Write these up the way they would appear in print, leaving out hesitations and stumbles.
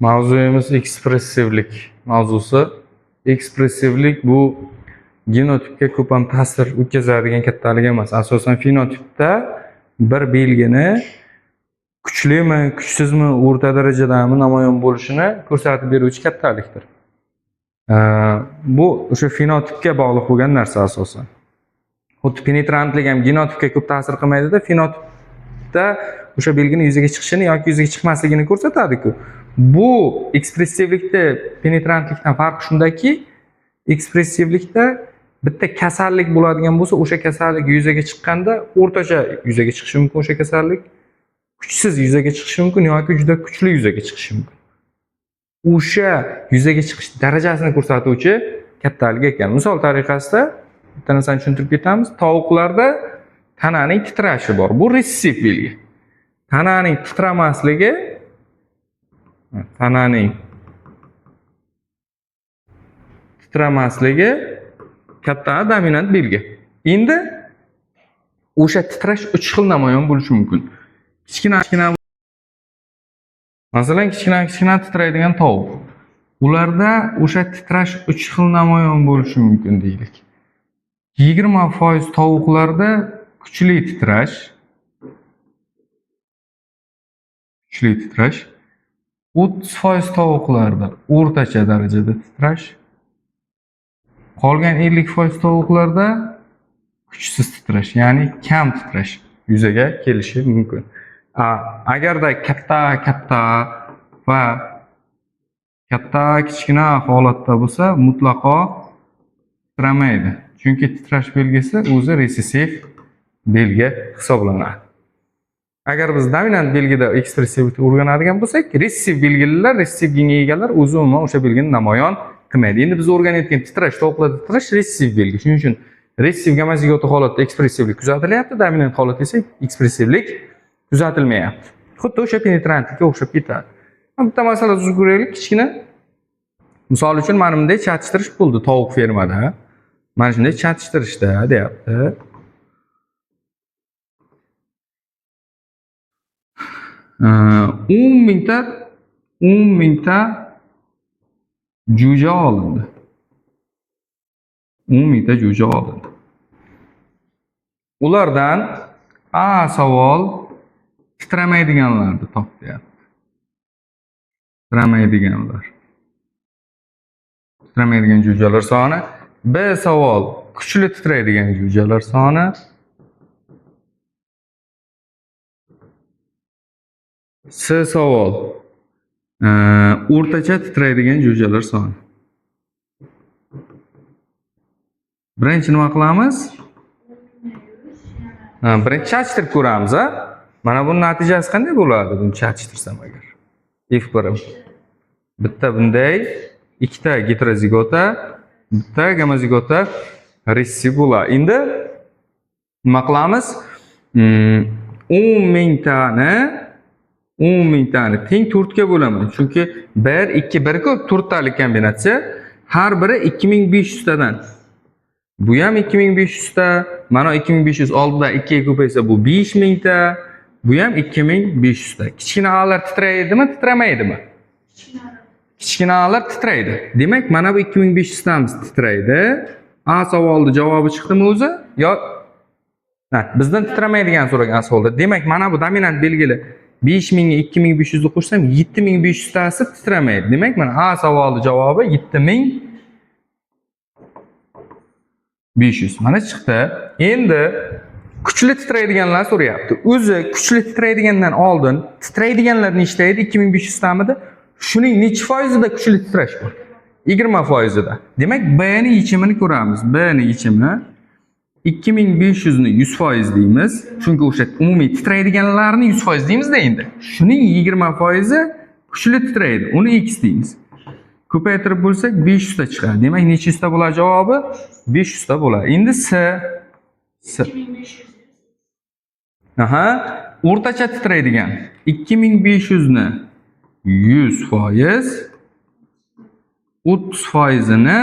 Mavzuyimiz ekspressivlik mavzusi. Ekspressivlik bu genotipga ko'p ham ta'sir o'tkazadigan kattalik emas. Asosan fenotipda bir belgini kuchlimi, kuchsizmi, o'rta darajadami namoyon bo'lishini ko'rsatib beruvchi kattalikdir. Bu o'sha fenotipga bog'liq bo'lgan narsa asosan. Xuddi penetrantlik ham genotipga ko'p ta'sir qilmaydi-da, fenotipda o'sha belgini yuzaga chiqishini yoki yuzaga chiqmasligini ko'rsatadi-ku. Bu ekspressivlikda penetrantlikdan farqi shundaki, ekspressivlikda bitta kasallik bo'ladigan bo'lsa, o'sha kasallik yuzaga chiqqanda o'rtacha yuzaga chiqishi mumkin o'sha kasallik, kuchsiz yuzaga chiqishi mumkin yoki juda kuchli yuzaga chiqishi mumkin. O'sha yuzaga chiqish darajasini ko'rsatuvchi kattalik ekan. Misol tariqasida bitta narsani tushuntirib ketamiz. Tovuqlarda tananing titrashi bor. Bu ressessiv belgi. Tananing titramasligi, tananing titramasligi katta dominant belgi. Endi o'sha titrash 3 xil namoyon bo'lishi mumkin. Kichkina kichkina, masalan, kichkina kichkina titraydigan tovuq. Ularda o'sha titrash 3 xil namoyon bo'lishi mumkin deylik. 20% tovuqlarda kuchli titrash, kuchli titrash, 30% tovuqlarda o'rtacha darajada titrash, qolgan 50% tovuqlarda kuchsiz titrash, ya'ni kam titrash yuzaga kelishi mumkin. Agarda katta katta va katta kichkina holatda bo'lsa, mutlaqo titramaydi. Chunki titrash belgisi o'zi resessiv belgi hisoblanadi. Agar biz dominant belgida ekspressivlikni o'rganadigan bo'lsak, ressessiv belgililar, ressessiv genga egalar o'zi umuman o'sha belgini namoyon qilmaydi. Endi biz o'rganayotgan titrash, tovuqlarda titrash ressessiv belgi. Shuning uchun ressessiv gomozigota holatda ekspressivlik kuzatilyapti, dominant holatda esa ekspressivlik kuzatilmayapti. Xuddi o'sha penetrantlikka o'xshab ketadi. Bitta masala tuzib ko'raylik kichkina. Misol uchun mana bunday chatishtirish bo'ldi tovuq fermada. Mana shunday chatishtirishda deyapti. 10 mingta jo'ja olindi. 10 mingta jo'ja olindi. Ulardan A savol titramaydiganlarni top deyapti. Titramaydiganlar. Titramaydigan jo'jalar soni. B savol kuchli titraydigan jo'jalar soni. C savol o'rtacha titraydigan jo'jalar soni. Birinchi nima qilamiz? Birinchi chachtirib ko'ramiz, a? Mana buning natijasi qanday bo'ladi buni chachtirsam agar? F1. Bitta bunday, ikkita geterozigota, bitta gomozigota ressessiv bo'ladi. Endi nima qilamiz? 10 mingtani 10 mingtani teng 4 ga bo'laman. Chunki 1 2 1 ko'p 4 talik kombinatsiya. Har biri 2500 tadan. Bu ham 2500 ta, mana 2500 oldida 2 ga ko'paysa bu 5000 ta, bu ham 2500 ta. Kichkina a'lar titraydimi, titramaydimi? Kichkina a'lar titraydi. Demak, mana bu 2500 tamiz titraydi. A savolning javobi chiqdimi o'zi? Yo, bizdan titramaydigan so'ragan savolda. Demak, mana bu dominant belgili 5000 ga 2500 ni qo'shsam 7500 tasi titramaydi. Demak, mana A savolning javobi 7500. Mana chiqdi. Endi kuchli titraydiganlar so'rayapti. O'zi kuchli titraydigandan oldin titraydiganlar nechta edi? 2500 tamidi? Shuning necha foizida kuchli titrash bor? 20 foizida. Demak, B ni yechimini ko'ramiz. B ni yechimi 2500 ni 100% deymiz. Chunki o'sha umumiy titraydiganlarni 100% deymizda endi. Shuning 20 foizi kuchli titraydi. Uni x deymiz. Ko'paytirib bo'lsak 500 ta chiqadi. Demak, necha yuzta bo'ladi javobi? 500 ta bo'ladi. Endi C. C. 2500. Aha, o'rtacha titraydigan 2500 ni 100%, 30 foizini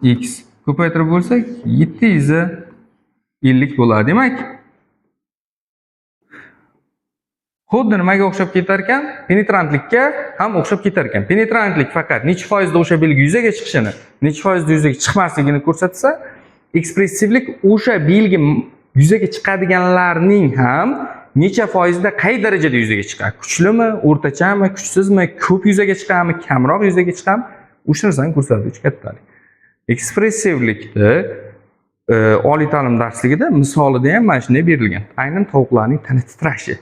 x ko'paytirib bo'lsak 750 bo'ladi. Demak, Xuddi nimaga o'xshab ketar ekan? Penetrantlikka ham o'xshab ketar ekan. Penetrantlik faqat necha foizda o'sha belgi yuzaga chiqishini, necha foizda yuzaga chiqmasligini ko'rsatsa, ekspressivlik o'sha belgi yuzaga chiqadiganlarning ham necha foizda qay darajada yuzaga chiqadi? Kuchlimi, o'rtachami, kuchsizmi, ko'p yuzaga chiqadimi, kamroq yuzaga chiqadimi? O'sha narsani ko'rsatuvchi kattalik. Ekspressivlikni oliy ta'lim darsligida misolida ham mana shunday berilgan. Aynan tovuqlarning tana titrashi.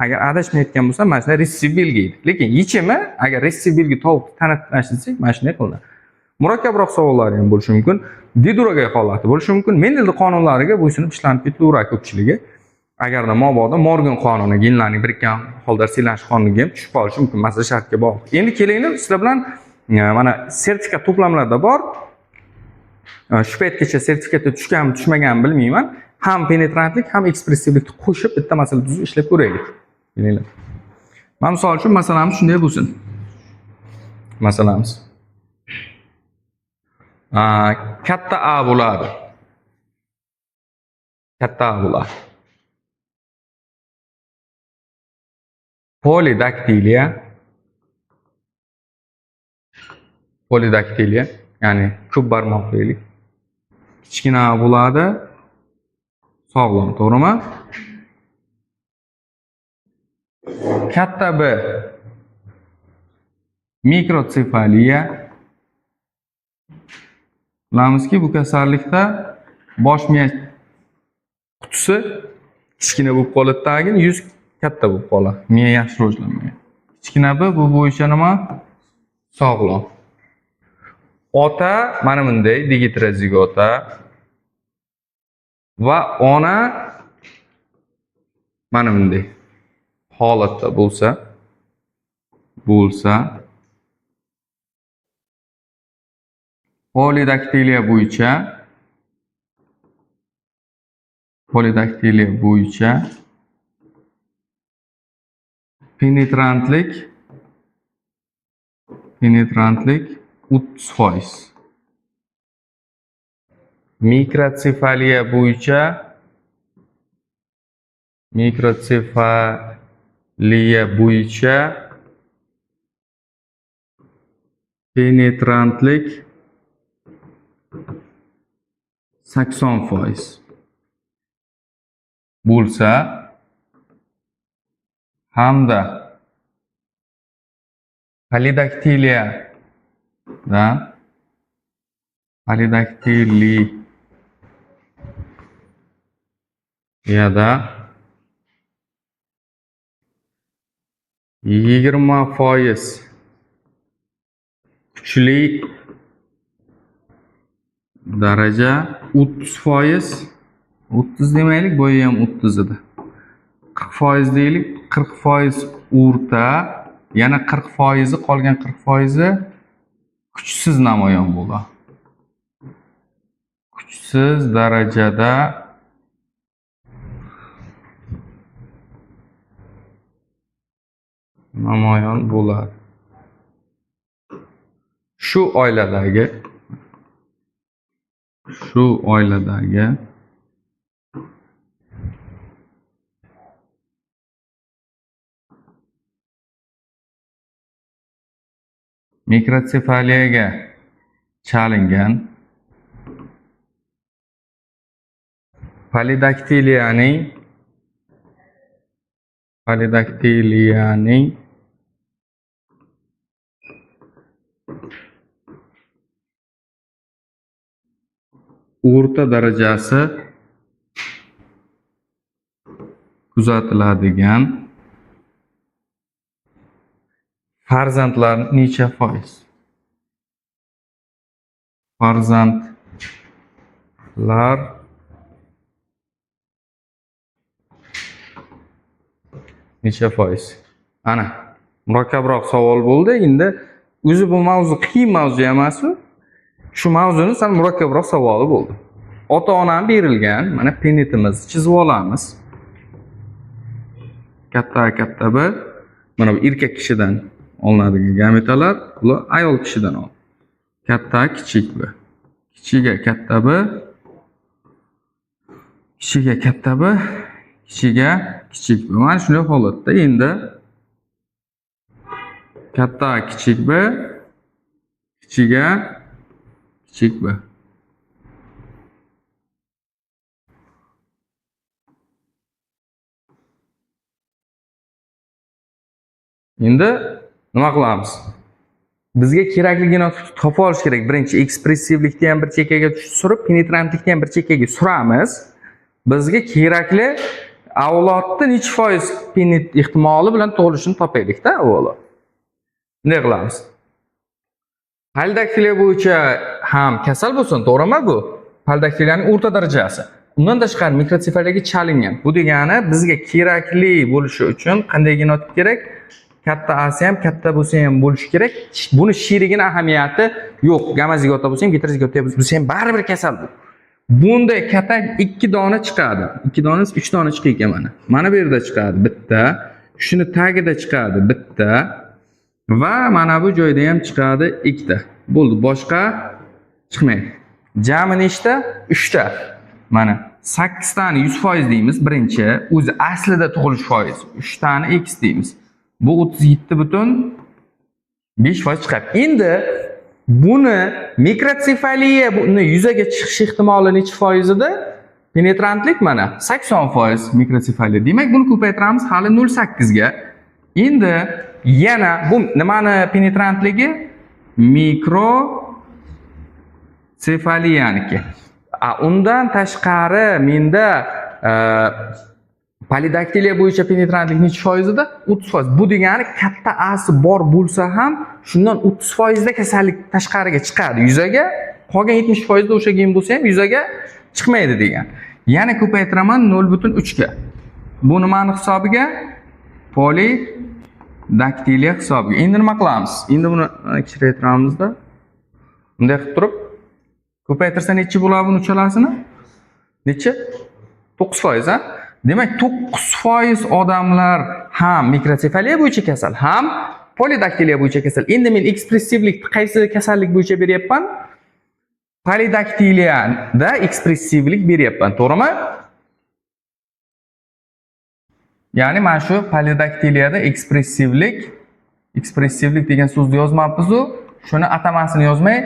Agar adashmayotgan bo'lsam, mana shunday ressiv belgi edi. Lekin yechimi, agar ressiv belgi tovuq tana titrashi desak, mana shunday qilinadi. Murakkabroq savollar ham bo'lishi mumkin. Didroga holati bo'lishi mumkin. Mendelni qonunlariga bo'ysunib ishlanib ketilaveradi ko'pchiligi. Agarda mabodo Morgan qonuni, genlarning birikkan holda irsiylanish qonuniga ham tushib qolishi mumkin. Masala shartga bog'liq. Endi kelinglar, sizlar bilan mana sertifikat to'plamlarda bor. Shu paytgacha sertifikatda tushganmi, tushmaganmi bilmayman. Ham penetrantlik, ham ekspressivlikni qo'shib bitta masala tuzib ishlab ko'raylik. Kelinglar. Mana misol uchun masalamiz shunday bo'lsin. Masalamiz. Katta A bo'ladi. Katta A bo'ladi. Polidaktiliya. Polidaktiliya, ya'ni ko'p barmoqlilik. Kichkina A bo'ladi. Sog'lom, to'g'rimi? Katta B mikrotsefaliya. Bilamizki, bu kasallikda bosh miya qutisi kichkina bo'lib qoladi, tagin yuz katta bo'lib qoladi. Miya yaxshi rivojlanmagan. Kichkina B bu bo'yicha nima? Sog'lom. Ota mana bunday digitrozigota va ona mana bunday holatda bo'lsa polidaktiliya bo'yicha penetrantlik 30%. Mikrotsefaliya bo'yicha penetrantlik 80% bo'lsa hamda polidaktiliyada 20% kuchli daraja, 30%, 30 demaylik, boya ham 30 edi. 40% deylik, 40% o'rta, yana 40%, qolgan 40% kuchsiz namoyon bo'ladi. Kuchsiz darajada namoyon bo'ladi. Shu oiladagi mikrotsefaliyaga chalingan polidaktiliyaning o'rta darajasi kuzatiladigan farzandlar necha foiz? Farzandlar necha foiz? Ana, murakkabroq savol bo'ldi. Endi o'zi bu mavzu qiyin mavzu emas u. Shu mavzuni sal murakkabroq savoli bo'ldi. Ota-onam berilgan, mana penetimizni chizib olamiz. Katta A, katta B. Mana bu erkak kishidan olinadigan gametalar, bular ayol kishidan olinadi. Katta A, kichik B. Kichik A, katta B. Kichik A, katta B. Kichik A, Kichik B. Mana shunday holatda endi katta A kichik B, kichik A kichik B. Endi nima qilamiz? Bizga kerakli genotipni topib olish kerak. Birinchi ekspressivlikni ham bir chekkaga surib, penetrantlikni ham bir chekkaga suramiz. Bizga kerakli avlodni necha foiz penet ehtimoli bilan tug'ilishini topaylik-da avvalo. Bunday qilamiz. Polidaktiliya bo'yicha ham kasal bo'lsin, to'g'rimi bu? Polidaktiliyaning o'rta darajasi. Undan tashqari mikrotsefaliyaga chalingan. Bu degani bizga kerakli bo'lishi uchun qanday genotip kerak? Katta A'si ham katta bo'lsa ham bo'lishi kerak. Buni sherigini ahamiyati yo'q. Gamma-zigota bo'lsa ham, geterozigota bo'lsa ham baribir kasal bu. Bunday katak 2 dona chiqadi. 2 dona, 3 dona chiqar ekan mana. Mana bu yerda chiqadi bitta, shuni tagida chiqadi bitta va mana bu joyda ham chiqadi ikkita. Bo'ldi, boshqa chiqmaydi. Jami nechta? 3 ta. Mana 8 tani 100% deymiz birinchi, o'zi aslida tug'ilish foizi. 3 tani x deymiz. Bu 37,5% chiqadi. Endi buni mikrotsefaliya buni yuzaga chiqish ehtimoli necha foiz edi? Penetrantlik mana 80% mikrotsefaliya. Demak, buni ko'paytiramiz hali 0,8 ga. Endi yana bu nimani penetrantligi? Mikrotsefaliyaniki. Undan tashqari menda polidaktiliya bo'yicha penetrantlik necha foiz edi? 30%. Bu degani katta A'si bor bo'lsa ham shundan 30% da kasallik tashqariga chiqadi yuzaga, qolgan 70% da o'sha gen bo'lsa ham yuzaga chiqmaydi degan. Yana ko'paytiraman 0,3 ga. Bu nimani hisobiga? Polidaktiliya hisobiga. Endi nima qilamiz? Endi buni kichraytiramizda. Bunday qilib turib ko'paytirsa necha bo'ladi buni uchalasini? Necha? 9%, ha? Demak, 9% odamlar ham mikrotsefaliya bo'yicha kasal, ham polidaktiliya bo'yicha kasal. Endi men ekspressivlik qaysi kasallik bo'yicha beryapman? Polidaktiliyada ekspressivlik beryapman, to'g'rimi? Ya'ni mana shu polidaktiliyada ekspressivlik degan so'zni yozmabmiz-u, shuni atamasini yozmay,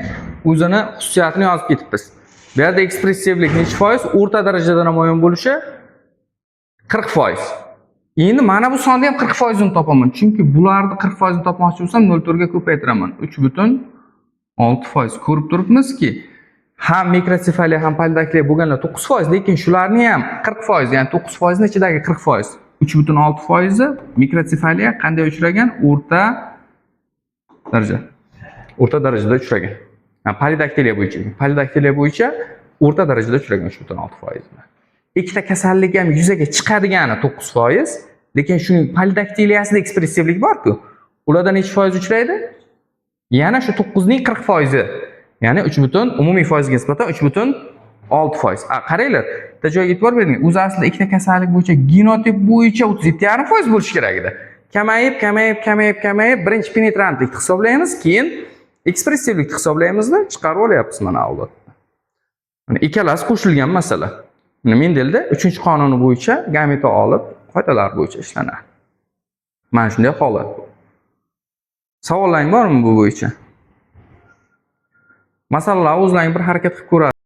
o'zini xususiyatini yozib ketibmiz. Bu yerda ekspressivlik necha foiz? O'rta darajada namoyon bo'lishi 40%. Endi mana bu sonni ham 40% ini topaman. Chunki bularni 40% ini topmoqchi bo'lsam 0,4 ga ko'paytiraman. 3,6%. Ko'rib turibmizki, ham mikrotsefaliya, ham polidaktiliya bo'lganlar 9%, lekin shularni ham 40%, ya'ni 9% ning ichidagi 40%, 3,6% mikrotsefaliya qanday uchragan? O'rta daraja. O'rta darajada uchragan. Polidaktiliya bo'yicha. Polidaktiliya bo'yicha o'rta darajada uchragan 3,6%. Ikkita kasallik ham yuzaga chiqadigani 9%, lekin shuning polidaktiliyasida ekspressivlik bor-ku. Ularda necha foiz uchraydi? Yana shu 9 ning 40%, ya'ni 3 butun umumiy foizga nisbatan 3,6%. Qaranglar, bitta joyga e'tibor bering. O'zi aslida ikkita kasallik bo'yicha genotip bo'yicha 37,5% bo'lishi kerak edi. Kamayib, kamayib, kamayib, kamayib birinchi penetrantlikni hisoblaymiz, keyin ekspressivlikni hisoblaymizda chiqarib olyapmiz mana avlodni. Mana ikkalasi qo'shilgan masala. Mana Mendelda 3-qonuni bo'yicha gameta olib, qoidalar bo'yicha ishlanadi. Mana shunday holat. Savollaring bormi bu bo'yicha? Masalalar o'zlaring bir harakat qilib ko'radi.